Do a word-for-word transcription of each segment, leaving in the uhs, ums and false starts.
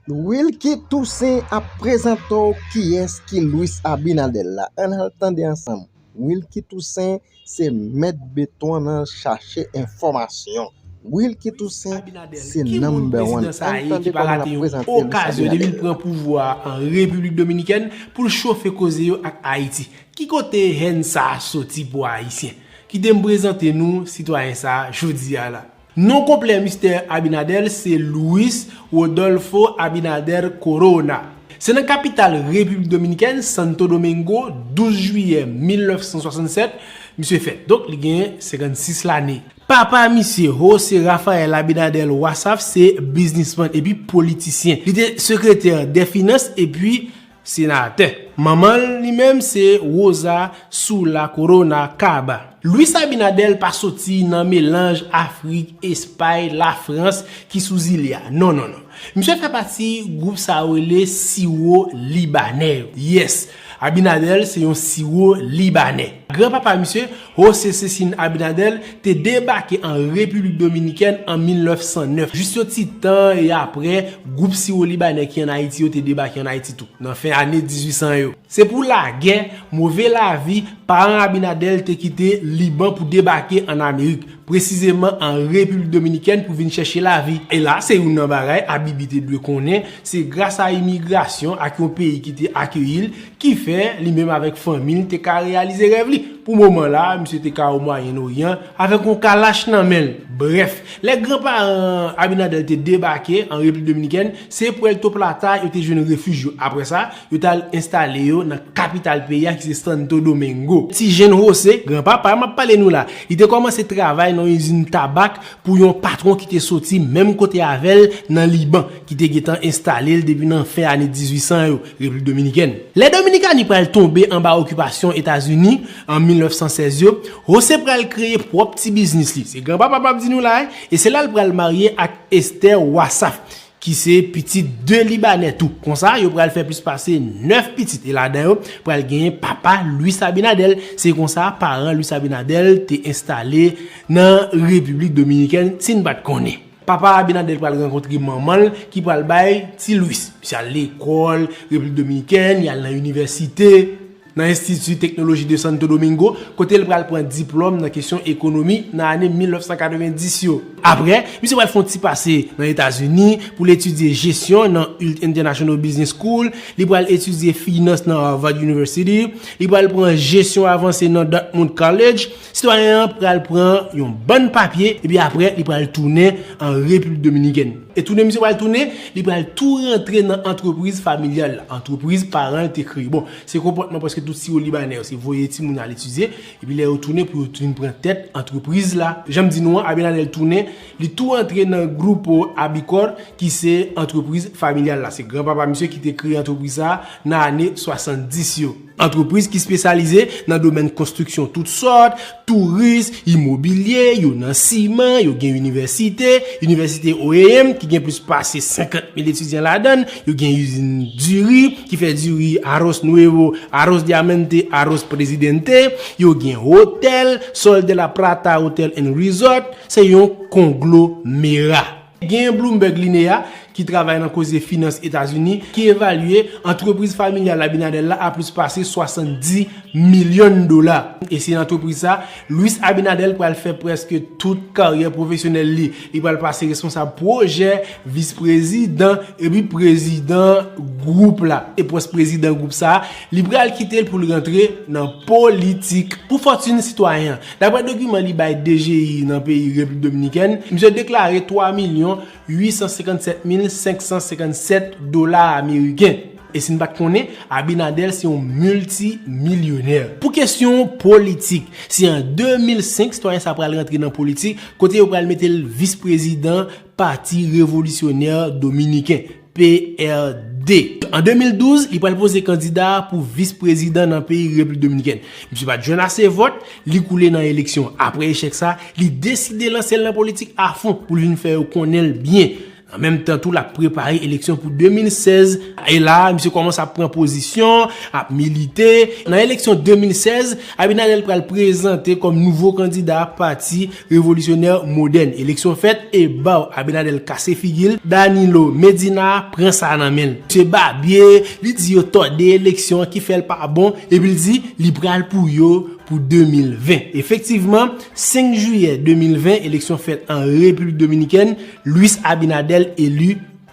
Wilky Toussaint ap prezante w kiyès ki Luis Abinader la. Ann al tande ansanm. Wilky Toussaint se mèt beton nan chache enfòmasyon. Wilky Toussaint se number one. Ann tande kòman l ap prezante Luis Abinader. Pran pouvwa an Repiblik Dominikèn pou l chofe koze yo ak Ayiti. Ki kote hèn sa a soti pou Ayisyen? Kite m prezante nou sitwayen sa a jodi a la. Non konplè Mistè Abinader se Luis Rodolfo Abinader Corona. Se nan kapital Repiblik Dominikèn, Santo Domingo, douz jiyè mil nèf san swasannsèt, misye fèt. Donk, li gen senkannsis lane. Papa misye, José Rafael Abinader Wasaf, se biznismann epi politisyen. Li te sekretè dè finans epi senatè. Manman l, li menm, se Rosa Sula Corona Caba. Luis Abinader pa soti nan melanj Afrik, Espay, Lafrans ki sou zile a. Non, non, non. Misye fè pati gwoup sa yo rele Siwo Libanè yo. Yes, Abinader se yon Siwo Libanè. Granpapa misye, José Cecín Abinader, te debake an Repiblik Dominikèn an mil nèf san nèf. Jis yon ti tan e apre, gwoup Siwo Libanè ki ann Ayiti yo te debake ann Ayiti tou, nan fen ane dizuit san yo. Se pou lagè, move lavi, paran Abinader te kite Liban pou debake ann Amerik, presizeman an Repiblik Dominikèn pou vin chèche lavi. E la, se youn nan bagay Abibi te dwe konnen, se gras a imigrasyon ak yon peyi ki te akeyi l, ki fè li menm avèk fanmi l te ka reyalize rèv li. Pou moman la, misye te ka o Mwayen Oryan avèk yon kalach nan men l. Brèf, lè granparan Abinader te debake an Repiblik Dominikèn, se Puerto Plata yo te jwenn refij yo. Apre sa, yo t al enstale yo nan kapital peyi a ki se Santo Domingo. Ti jenn José, granpapa m ap pale nou la, li te kòmanse travay nan yon izin tabak pou yon patwon ki te soti menm kote avè l nan Liban, ki te gentan enstale l depi nan fen ane dizuit san yo, Repiblik Dominikèn. Lè Dominikani pral tonbe anba okipasyon Etazini an mil nèf san sèz yo, José pral kreye pwòp ti biznis li. Se granpapa m ap di nou la, e se la l pral marye ak Esther Wasaf, ki se pitit de Libanè tou. Konsa, yo pral fè plis pase nèf pitit, e ladan yo pral genyen papa Luis Abinader. Se konsa, paran Luis Abinader te enstale nan Repiblik Dominikèn, si n pa t konnen. Papa Abinader pral rankontre manman l ki pral bay ti Luis. Misye al lekòl Repiblik Dominikèn, li al nan inivèsite, nan Institut Technologie de Santo Domingo, kote l pral pran diplòm nan kesyon ekonomi nan ane mil nèf san katrevenndis yo. Apre, misye pral fè yon ti pase nan Etazini pou l etidye jesyon nan Hult International Business School, li pral etidye finans nan Harvard University, li pral pran jesyon avanse nan Dartmouth College. Sitwayen an pral pran yon bann papye, epi apre, li pral tounen an Repiblik Dominikèn. E tounen misye pral tounen, li pral tou rantre nan antrepriz familyal la, antrepriz paran l te kreye. Bon, se konpòtman prèske tout Siwo Libanè yo, se voye timoun al etidye, epi lè yo tounen pou yo vin pran tèt antrepriz la. Jan m di nou an, Abinader tounen, li tou antre nan Grupo Abicor, ki se antrepriz familyal la. Se granpapa misye ki te kreye antrepriz sa a nan ane swasanndis yo. Antrepriz ki espesyalize nan domèn konstriksyon tout sòt, touris, imobilye, yo nan siman, yo gen inivèsite, inivèsite O E M ki gen plis pase senkant mil etidyan ladan l, yo gen izin diri ki fè diri Arroz Nuevo, Arroz Diamante, Arroz Presidente, yo gen otèl, Sol de la Plata Hotel and Resort, se yon konglomera. Gen Bloomberg Linea, ki travay nan koze finans Etazini, ki evalye antrepriz familyal Abinader la a plis pase swasanndis milyon dola. E se nan antrepriz sa, Luis Abinader pral fè prèske tout karyè pwofesyonèl li. Li pral pase responsab pwojè, vis prezidan, epi prezidan gwoup la. E pòs prezidan gwoup sa, li pral kite l pou l rantre nan politik. Pou fòtin sitwayen an, daprè dokiman li bay D G I nan peyi Repiblik Dominikèn, misye deklare twa milyon uit san senkannsèt mil senk san senkannsèt dola ameriken. E si n pa t konnen, Abinader se yon miltimilyonè. Pou kesyon politik, se an de mil senk sitwayen sa pral rantre nan politik, kote yo pral mete l vis prezidan Pati Revolisyonè Dominiken, P R D. An de mil douz, li pral poze kandida pou vis prezidan nan peyi Repiblik Dominikèn. Misye pa t jwenn ase vòt, li koule nan eleksyon. Apre echèk sa, li deside lanse l nan politik afon pou l vin fè yo konnen l byen. An menm tan tou, l ap prepare eleksyon pou de mil sèz. E la, misye kòmanse ap pran pozisyon, ap milite. Nan eleksyon de mil sèz, Abinader pral prezante kòm nouvo kandida Pati Revolisyonè Modèn. Eleksyon fèt e baw, Abinader kase figi l. Danilo Medina pran sa nan men l. Misye babye, li di yo tòde eleksyon ki fè l pa bon, epi l di li pral pou yo pou de mil ven. Efektivman, senk jiyè de mil ven, eleksyon fèt an Repiblik Dominikèn, Luis Abinader eli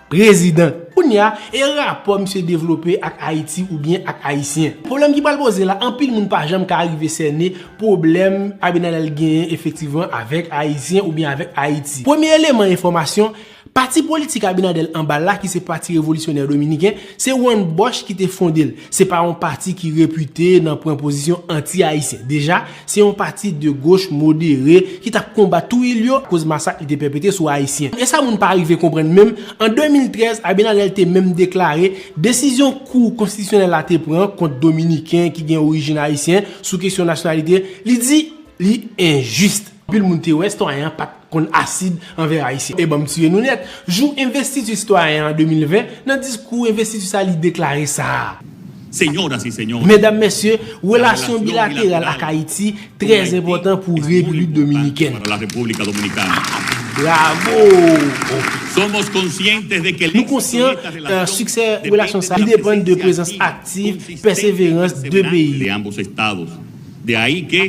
prezidan. Kounye a, e rapò misye devlope ak Ayiti oubyen ak Ayisyen? Pwoblèm ki pral poze la, anpil moun pa janm ka rive sène pwoblèm Abinader genyen efektivman avèk Ayisyen oubyen avèk Ayiti. Premye eleman enfòmasyon, pati politik Abinader anba la, ki se Pati Revolisyonè Dominiken, se Juan Bosch ki te fonde l. Se pa yon pati ki repite nan pran pozisyon anti-ayisyen. Deja, se yon pati de goch modere ki t ap konbat Trujillo akoz masak li te pèpetre sou Ayisyen. E sa moun pa rive konprann menm, an de mil trèz, Abinader te menm deklare desizyon Kou Konstitisyonèl la te pran kont Dominiken ki gen orijin ayisyen sou kesyon nasyonalite, li di li enjis. Anpil moun te wè sitwayen an pa t konn asid anvè Ayisyen. E ban m tiye nou nèt. Jou envestiti sitwayen an de mil ven, nan diskou envestiti sa, li deklare sa a. Señoras y señores, medam, mesye, relasyon bilateral ak Ayiti trè enpòtan pou Repiblik Dominikèn. Bravo! Nou konsyan, siksè relasyon sa a depann de prezans aktif, pèseverans de peyi. De ahí que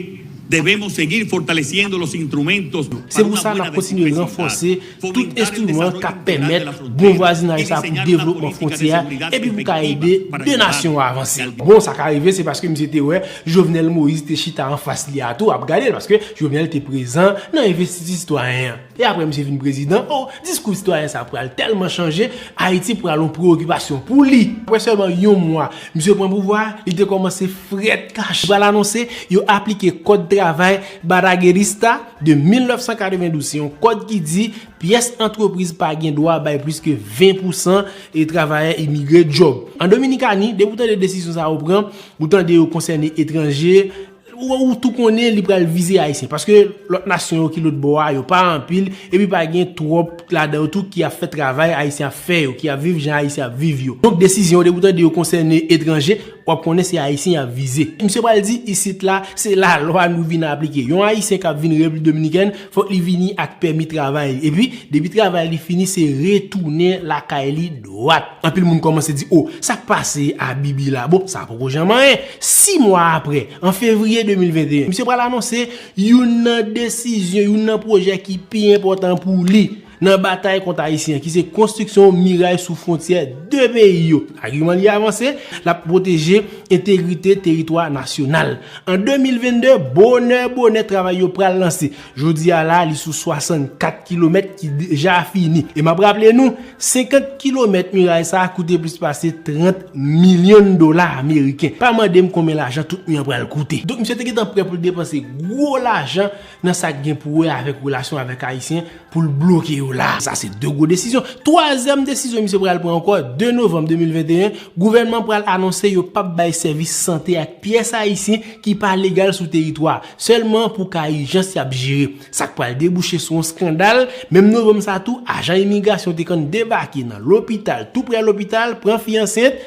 debemos seguir fortaleciendo los instrumentos. Se pou sa n ap kontinye ranfòse tout enstriman k ap pèmèt bon vwazinaj sa pou devlopman fwontyè a epi pou ka ede de nasyon yo avanse. Bon, sa ka rive, se paske misye te wè Jovenel Moïse te chita anfas li a tou, ap gade l, paske Jovenel te prezan nan envestiti sitwayen an. E apre misye vin prezidan, o, diskou sitwayen sa pral tèlman chanje, Ayiti pral yon preyokipasyon pou li. Apre sèlman yon mwa misye pran pouvwa a, li te kòmanse frèt kach. Li pral anonse yo aplike kòd travay Badaguerista de mil nèf san katrevendouz. Se yon kòd ki di pyès antrepriz pa gen dwa bay plis ke ven pousan e travayè imigre djòb. An Dominikani, depi w tande desizyon sa yo pran, ou tande yo konsène etranje, ou, ou tou konnen li pral vize Ayisyen. Paske lòt nasyon yo ki lòt bò a, yo pa anpil, epi pa gen twòp ladan yo tou ki ap fè travay Ayisyen ap fè yo, ki ap viv jan Ayisyen ap viv yo. Donk, desizyon yo, depi w tande yo konsène etranje, w ap konnen se Ayisyen y ap vize. Misye pral di, isit la, se lalwa nou vin aplike. Yon Ayisyen k ap vin Repiblik Dominikèn, fòk li vini ak pèmi travay li. Epi, depi travay li fini, se retounen lakay li dwat. Anpil moun kòmanse di, o, sa k pase a Bibi la? Bon, sa poko janm anyen. Sis mwa apre, an fevriye de mil venteyen, misye pral anonse youn nan desizyon, youn nan pwojè ki pi enpòtan pou li nan batay kont Ayisyen, ki se konstriksyon miray sou fwontyè de peyi yo. Agiman li avanse, l ap pwoteje entegrite teritwa nasyonal. An de mil vennde, bonè, bonè, travay yo pral lanse. Jodi a la, li sou swasannkat kilomèt ki deja fini. E m ap raple nou, senkant kilomèt miray sa a koute plis pase trant milyon dola ameriken. Pa mande m konbyen lajan tout mi an pral koute. Donk, misye te gentan prè pou l depanse gwo lajan nan sa k gen pou wè avèk relasyon avèk Ayisyen pou l bloke yo la. Sa se de gwo desizyon. Twazyèm desizyon misye pral pran ankò, de novanm de mil venteyen, gouvènman pral anonse yo p ap bay sèvis sante ak pyès Ayisyen ki pa legal sou teritwa a, sèlman pou ka ijans y ap jere. Sa k pral debouche sou yon eskandal. Menm novanm sa tou, ajan imigrasyon te konn debake nan lopital, tou prè lopital, pran fi ansent,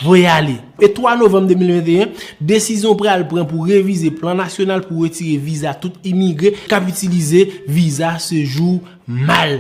voye ale. E twa novanm de mil venteyen, desizyon pral pran pou revize plan nasyonal pou retire viza tout imigre k ap itilize viza sejou mal.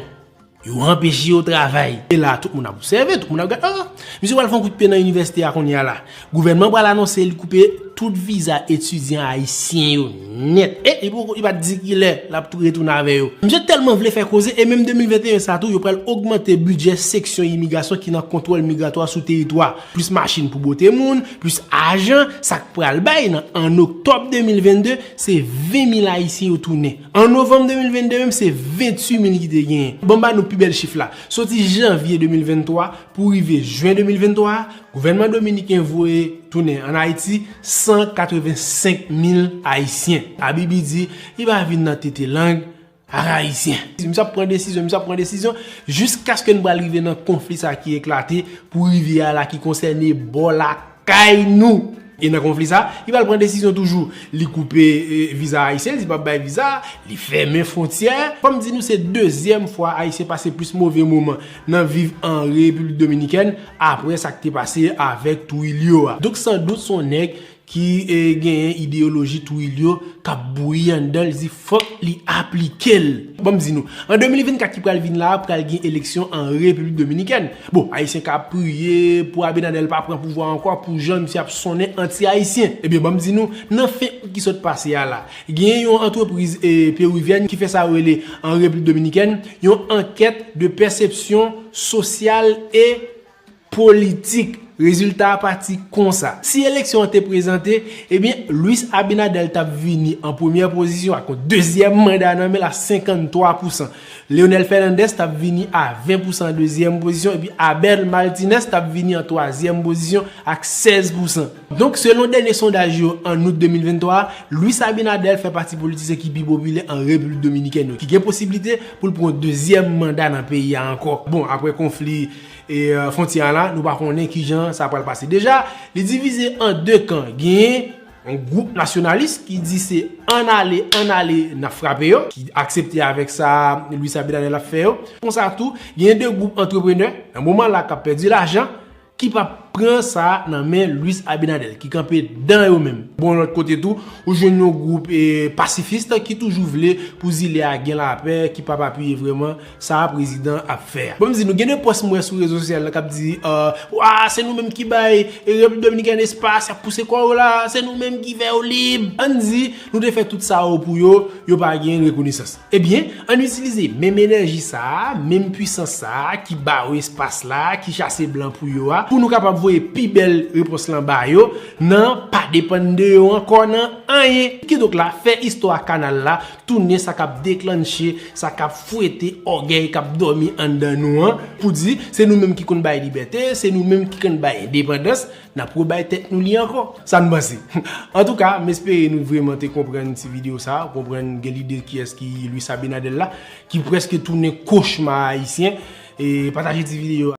Yo anpeche yo travay. E la, tout moun ap obsève, tout moun ap gade. Ah, misye pral fè yon kout pye nan inivèsite a kounye a la. Gouvènman pral anonse li koupe tout viza etidyan ayisyen yo nèt. E li poko, li pa t di kilè l ap tou retounen avè yo. Misye tèlman vle fè koze, e menm de mil venteyen sa tou, yo pral ogmante bidjè seksyon imigrasyon ki nan kontwòl migratwa sou teritwa. Plis machin pou bwote moun, plis ajan, sa k pral bay nan, an oktòb de mil vennde, se ven mil Ayisyen yo tounen. An novanm de mil vennde menm, se venntuit mil ki te genyen. Ban m ba nou pi bèl chif la. Soti janvye de mil venntwa pou rive jen de mil venntwa, gouvènman dominiken voye tounen ann Ayiti san katrevensenk mil Ayisyen. Abibi di li pa vin nan tete lang ak Ayisyen. Misye ap pran desizyon, misye ap pran desizyon, jiskaske n pral rive nan konfli sa ki eklate pou rivyè a la ki konsène bò lakay nou. E nan konfli sa, li pral pran desizyon toujou. Li koupe e, viza ayisyen, li di l p ap bay viza, li fèmen fwontyè. Fò m di nou se dezyèm fwa Ayisyen pase plis move moman nan viv an Repiblik Dominikèn apre sa k te pase avèk Trujillo a. Donk, san dout, se yon nèg ki e, genyen ideyoloji Trujillo k ap bouyi anndan l, li di fòk li aplike l. Bon, m di nou, an de mil vennkat ki pral vin la a, pral gen eleksyon an Repiblik Dominikèn. Bon, Ayisyen ka ap priye pou Abinader pa pran pouvwa ankò, pou jan misye ap sonnen anti-ayisyen. Ebyen, ban m di nou, nan fen out ki sot pase a la, gen yon antrepriz e, pewivyèn ki fè sa yo rele an Repiblik Dominikèn, yon ankèt de pèsepsyon sosyal e politik. Rezilta a pati konsa. Si eleksyon an te prezante, ebyen, Luis Abinader t ap vini an premyè pozisyon ak yon dezyèm manda nan men l a senkanntwa pousan. Leonel Fernandez t ap vini a ven pousan an dezyèm pozisyon, epi Abel Martinez t ap vini an twazyèm pozisyon ak sèz pousan. Donk, selon dènye sondaj yo an out de mil venntwa a, Luis Abinader fè pati politisyen ki pi popilè an Repiblik Dominikèn yo, ki gen posiblite pou l pran yon dezyèm manda nan peyi a ankò. Bon, apre konfli e, e, fwontyè a la, nou pa konnen kijan sa pral pase. Deja, li divize an de kan. Genyen yon gwoup nasyonalis ki di se ann ale, ann ale, n ap frape yo, ki aksepte avèk sa Luis Abinader ap fè yo. Konsa tou, genyen de gwoup antreprenè, nan moman la, k ap pèdi lajan, ki p ap pran sa nan men Luis Abinader, ki kanpe dan yo menm. Bon, lòt kote tou, ou jwenn yon gwoup e, pasifis ki toujou vle pou zile a gen lapè, ki p ap apiye vrèman sa prezidan ap fè a. Bon, m di nou, gen de pòs m wè sou rezo sosyal la k ap di, euh, wa, se nou menm ki bay e, Repiblik Dominikèn espas, y ap pouse kò yo la, se nou menm ki fè yo lib. Ann di, nou te fè tout sa yo pou yo, yo pa gen rekonesans. Ebyen, ann itilize menm enèji sa a, menm pwisans sa a ki ba yo espas la, ki chase blan pou yo a, pou nou kapab voye pi bèl repons lan ba yo, nan pa depann de yo ankò nan anyen. Kidonk la, fè istwa kanal la tounen sa k ap deklanche, sa k ap fwete ògèy k ap dòmi anndan nou an, pou di, se nou menm ki konn bay libète, se nou menm ki konn bay endepandans, n ap rebay tèt nou li ankò. Sa n panse? Antouka, m espere nou vrèman te konprann ti videyo sa a, konprann gen lide kiyès ki Luis Abinader la, ki prèske tounen kochma ayisyen. E pataje ti videyo